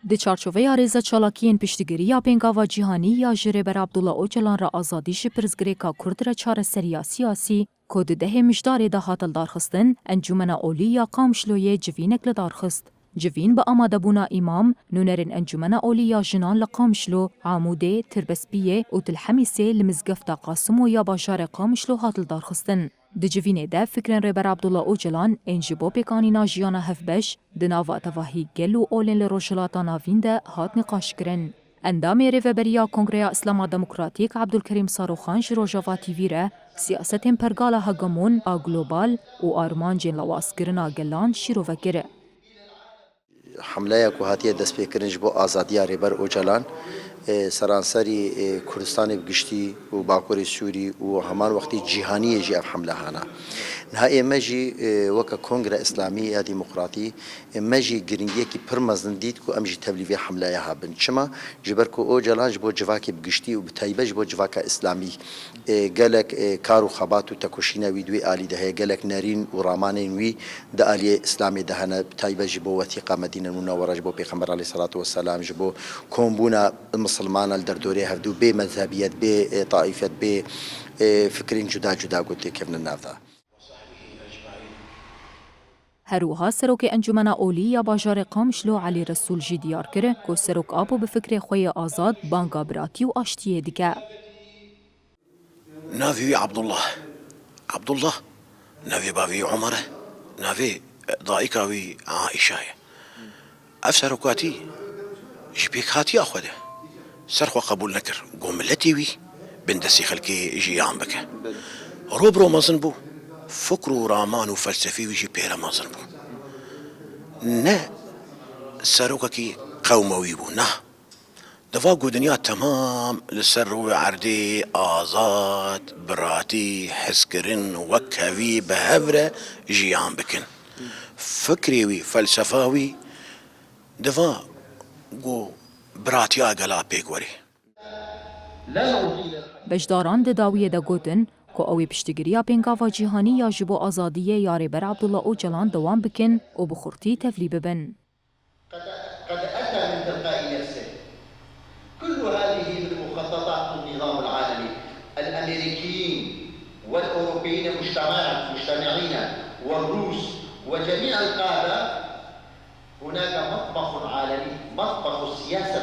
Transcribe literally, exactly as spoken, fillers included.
Di çarçoveya rêza çalakiyên piştgiriya pêngava cîhanî ya ji Rêber Abdullah Ocalan re azadî ji pirsgirêka Kurd re çareseriya siyasî, ku di dehê Mijdarê de hat hildarxistin, Encûmena Olî ya Qamişloyê civînek li dar xist. Civîn bi amadebûna îmam, nûnerên Encûmena Olî ya Jinan li Qamişlo, Amûdê, Tirbespiyê û Tilhemîsê li Mizgefta Qasimo ya bajarê Qamişlo hat lidarxistin. Di civînê de fikrên Rêber Abdullah Ocalan ên ji bo pêkanîna jiyana hevbeş di nava tevahî gel û olên li Rojhilata Navîn de hat nîqaşkirin. Endamê Rêveberiya Kongreya Îslama Demokratîk Abdulkerîm Saroxan ji Rojava T V re siyasetên pergala hegemon a global û armancên lawazkirina gelan şîrove kir. Hemleya ku hatiye destpêkirin ji bo azadiya Rêber Ocalan, e, seranserî, e, Kurdistanê bi giştî û Bakurê Sûrî û heman wextî cîhaniyê jî ev hemle hana. Niha ê me jî, e, weke Kongre Îslamî ya Demokratî, e, me jî giringiyekî pir mezin dît ku em jî tevlî vê hemleyê habin. Çima? Ji ber ku Ocalan ji bo civakê bi giştî û bi taybet ji bo civaka Îslamî, e, gelek, e, kar û xebat û tekoşîna wî di wê alî de heye, gelek nerîn û ramanên wî di aliyê Îslamê de hene, bi taybet ji bo wethîqa Medîne û Munewwere, ji bo Pêxember aleyhisselatu vesselam, ji bo kombûna misilmanan li derdorê hevdû, bê mezhebiyet, bê, e, taîfet, bê, e, fikrên cuda cuda ku têkevnin nav de. Her wiha Serokê Encûmena Olî ya bajarê Qamişlo Elî Resûl jî diyar kir ku Serok Apo bi fikrê xwe yê azad banga biratî û aştiyê dike. Navê wî Abdullah. Abdullah navê bavê wî Omer e. Navê, e, dayika wî Aîşa ye. Ev serokatî ji pêkhatiya xwe de ser xwe qebûl nekir. Got miletê wî bin destê xelkê jiyan bike. Ro bi ro mezin bû. Fikr û raman û felsefê wî jî pêre mezin bû. Ne serokekî qewmewî bû, na. Diva ku dinya temam li ser rûyê erdê azad, biratî, hezkirin, wekhevî bi hev re jiyan bikin. Fikrê wî, felsefa wî diva ku biratiya gela pêk werê. Beşdaran di dawiyê de gotin ku ew ê piştgiriya pêngava cîhanî ya ji bo azadiyê ya Rêber Abdullah Ocalan dewam bikin û bi xurtî tevlî bibin. قد، قد أتى من تلقاء نفسه. كل هذه من مخططات النظام العالمي. الأمريكيين والأوروبيين مجتمعين، مجتمعين، والروس وجميع القادة، هناك مطبخ عالمي، مطبخ السياسة